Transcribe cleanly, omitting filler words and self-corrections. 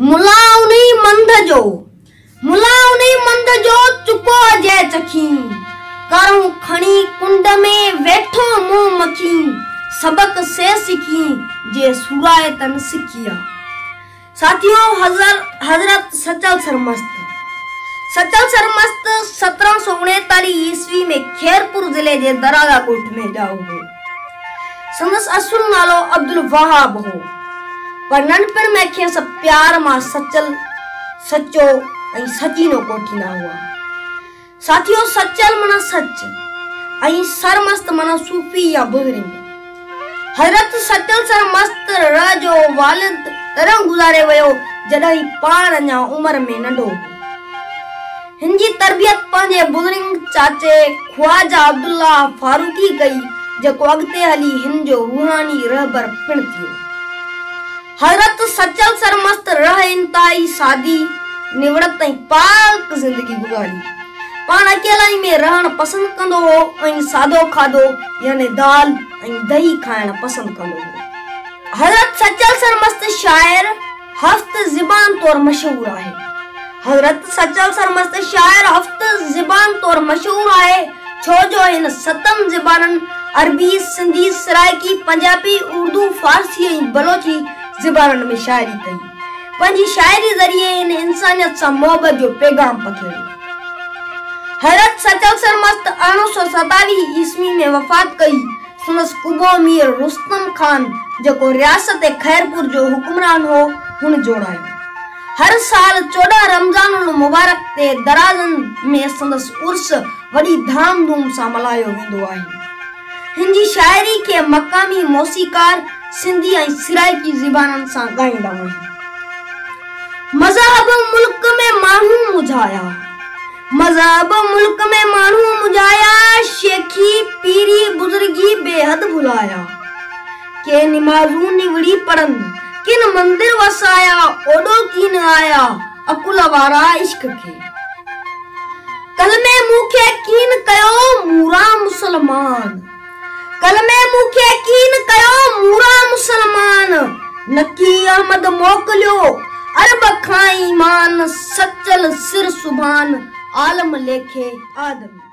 ملا انهي منڌ جو، ملا انهي منڌ جو چڪو اجهي چکين، ڪارون کڻي ڪنڊ ۾ ويٺو منهن مکين، سبق سي سکين، جي سورائتن سکيا. ساٿيو حضرت سچل سرمست، سچل سرمست 1739 عيسوي ۾ خيرپور ضلعي جي درادا ڳوٺ ۾ ڄائو هو. سندس اصل نالو عبدالوهاب هو، پر ننڍپڻ ۾ کيس پيار مان سچل، سچو ۽ سچينو ڪوٺيندا هئا. ساٿيو سچل معنيٰ سچ ۽ سرمست معنيٰ صوفي يا بزرگ. حضرت سچل سرمست رح جو والد تڏهن گذاري ويو جڏهن هي پاڻ اڃا عمر ۾ ننڍو هو. هن جي تربيت پنهنجي بزرگ چاچي خواجه عبدالله فاروقي ڪئي جيڪو اڳتي هلي هن جو روحاني رهبر پڻ ٿيو. حضرت سچل سرمست رح انتهائي سادي، نوڙت ۽ پاڪ زندگي گذاري. پاڻ اڪيلائي ۾ رهڻ پسند ڪندو هو ۽ سادو کاڌو يعني دال ۽ دهي کائڻ پسند ڪندو هو. حضرت سچل سرمست شاعر هفت زبان طور مشهور آهي. حضرت سچل سرمست شاعر هفت زبان طور مشهور آهي ڇو جو هن ستن زبانن عربي، سنڌي، سرائيڪي، پنجابي، اردو، فارسي ۽ بلوچي زبانن ۾ شاعري ڪئي. پنهنجي شاعري ذريعي هن انسانيت سان محبت جو پيغام پکيڙيو. حضرت سچل سرمست 1827 عيسوي ۾ وفات ڪئي. سندس قبو مير رستم خان جيڪو رياست خيرپور جو حڪمران هو، هن جوڙايو. هر سال 14 رمضان المبارڪ تي درازن ۾ سندس عرس وڏي ڌام ڌوم سان ملهايو ويندو آهي. هن جي شاعري کي مقامي موسيقار سنڌي ۽ سرائيڪي زبانن سان ڳائيندا آهن. مذهب ملڪ ۾ ماڻهو مجهايا. مذهب ملڪ ۾ ماڻهو مجهايا، شيخي، پيري، بزرگي بيحد ڀلايا. ڪي نمازون نوڙي پڙهن، ڪن مندر وسايا، اوڏو ڪين آيا، عقل وارا عشق کي. ڪلمي مون کي ڪين ڪيو موران مسلمان. ڪلمي مون کي ڪين ڪيو موران مسلمان، نڪي احمد موڪليو عرب کان ايمان، سچل سر سبحان عالم ليکي آدمي.